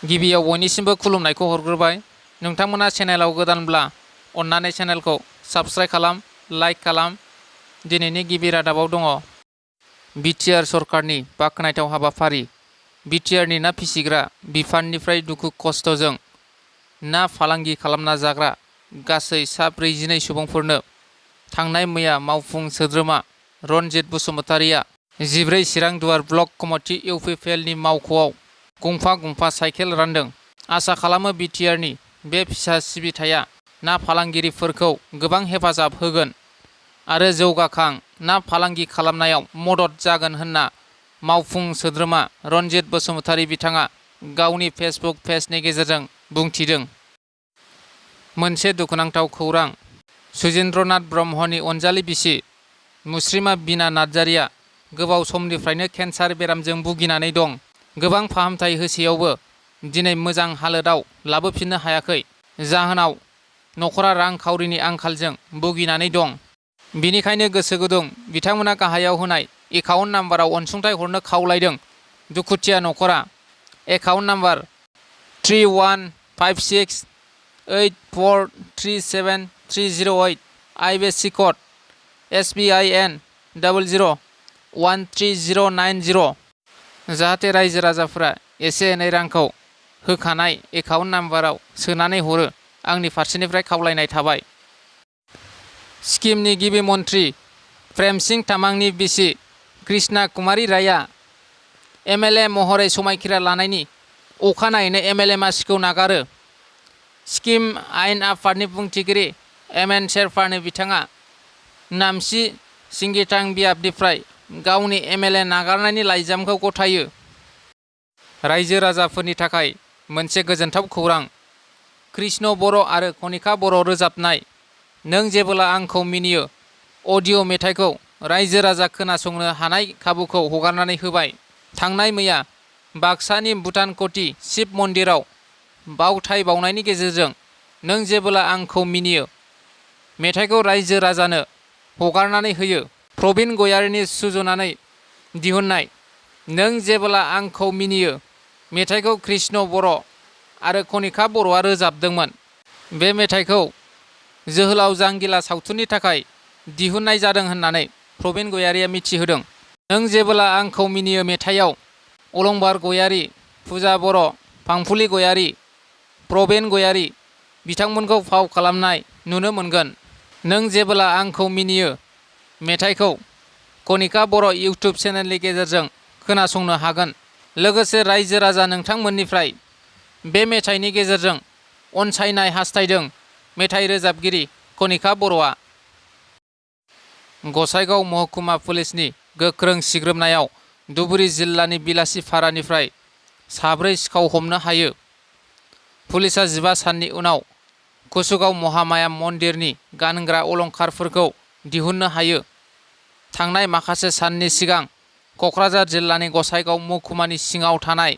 गिबियाव बयनिसिमबो खुलुमनायखौ हरग्रोबाय। नोंथांमोना चेनेलाव गोदानब्ला अन्नानै चेनेलखौ साबस्क्राइब खालाम, लाइक खालाम। दिनैनि गिबि रादाबाव दङ बिटिआर सरकारनि बाखनायथाव हाबाफारि। बिटिआरनि ना फिसिग्रा बिफाननिफ्राय दुखु खस्थ'जों ना फालांगि खालामना जाग्रा गासै सा 42 सुबुंफोरनो थांनाय मैया मावफुं सोद्रोमा रनजित बसुमतारिया 14 चिरां दुवार ब्लक कमिटि इउपिपिएलनि मावख'आव गंफा साइकेल रानदों। आसा खालामो बिटिआरनि बे फिसा सिबिथाया ना फालांगिरिफोरखौ गोबां हेफाजाब होगोन आरो जौगाखां ना फालांगि खालामनायाव मदद जागोन होनना मावफुं सोद्रोमा रनजित बसुमतारि बिथाङा गावनि फेसबुक पेजनि गेजेरजों बुंथिदों। मोनसे दुखुनांथाव खौरां, सुजेन्द्रनाथ ब्रह्मनि अनजालि बिसि मुस्रिमा बिना नार्जारिया गोबाव समनिफ्रायनो केन्सार बेरामजों भुगिनानै दं। गोबां फाहामथाय होसेयावबो दिनै मोजां हालोदाव लाबोफिननो हायाखै। जाहोनाव नखरा रांखावरिनि आंखालजों भुगिनानै दं। बिनिखायनो गोसो गुदुं बिथांमोना गाहायाव होनाय एकाउन्ट नाम्बाराव अनसुंथाइ हरनो खावलायदों। दुखुथिया नखरा एकाउन्ट नाम्बार 315684373008 आइएफएससि कड SBIN 00139090 जाहाथे रायजो राजाफोरा एसे एनै रांखौ होखानाय एकाउन्ट नाम्बाराव सोनानै हरो, आंनि फारसेनिफ्राय खावलायनाय थाबाय। सिक्किमनि गिबि मन्थ्रि प्रेम सिंह तामांनि बिसि कृष्णा कुमारी रायआ MLA महरै समायखिरा लानायनि अखानायैनो MLA मासिखौ नागारो। सिक्किम आयेन आफादनि बुंथिगिरि MN शेरपानो बिथाङा नामची सिंगिथां बियाबनिफ्राय गावनि MLA नागारनायनि लाइजामखौ गथायो। रायजो राजाफोरनि थाखाय मोनसे गोजोनथाव खौरां। कृष्ण बर' आरो कनिका बर' रोजाबनाय नों जेबोला आंखौ मिनियो अडिअ' मेथाइखौ रायजो राजा खोनासंनो हानाय खाबुखौ हगारनानै होबाय। थांनाय मैया बाक्सानि भुटानक'टि शिब मन्दिराव बावथाय बावनायनि गेजेरजों नों जेबोला आंखौ मिनियो मेथाइखौ रायजो राजानो हगारनानै होयो। प्रबिन गयारीनि सुजुनानै दिहुननाय नों जेबोला आंखौ मिनियो मेथाइखौ कृष्ण बर' आरो कनिका बर'आ रोजाबदोंमोन। बे मेथाइखौ जोहोलाव जांगिला सावथुननि थाखाय दिहुननाय जादों होननानै प्रबिन गयारीया मिथिहोदों। नों जेबोला आंखौ मिनियो मेथाइयाव अलंबार गयारी, फुजा बर', फांफुलि गयारी, प्रबिन गयारी बिथांमोनखौ फाव खालामनाय नुनो मोनगोन। नों जेबोला आंखौ मिनियो मेथाइखौ कनिका बर' इउटिउब चेनेलनि गेजेरजों खोनासंनो हागोन। लोगोसे रायजो राजा नोंथांमोननिफ्राय बे मेथाइनि गेजेरजों अनसायनाय हास्थायदों मेथाइ रोजाबगिरि कनिका बर'आ। गसाइगाव महकुमा पुलिसनि गोख्रों सिग्रोमनायाव धुबुरी जिल्लानि बिलासिपारानिफ्राय 7 सिखाव हमनो हायो। पुलिसा 15 साननि उनाव कुसुगाव महामाया मन्दिरनि गानग्रा अलंखारफोरखौ दिहुननो हायो। थांनाय माखासे साननि सिगां क'क्राझार जिल्लानि गसाइगाव महकुमानि सिङाव थानाय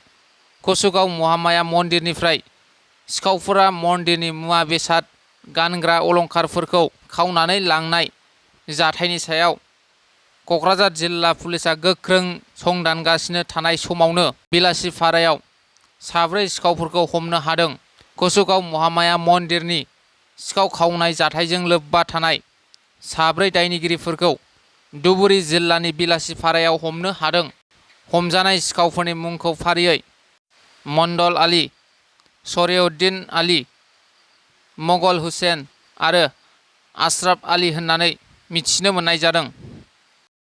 कुसुगाव महामाया मन्दिरनिफ्राय सिखावफोरा मन्दिरनि मुवा बेसाद गानग्रा अलंखारफोरखौ खावनानै लांनाय जाथायनि सायाव क'क्राझार जिल्ला पुलिसा गोख्रों संदानगासिनो थानाय समावनो बिलासिपारायाव 7 सिखावफोरखौ हमनो हादों। कुसुगाव महामाया मन्दिरनि सिखाव खावनाय जाथायजों लोब्बा थानाय 7 दायनिगिरिफोरखौ धुबुरी जिल्लानि बिलासिपारायाव हमनो हादों। हमजानाय सिखावफोरनि मुंखौ फारियै मण्डल आली, शरीउद्दिन आली, मगल हुसैन आरो आशराफ आली होननानै मिथिनो मोननाय जादों।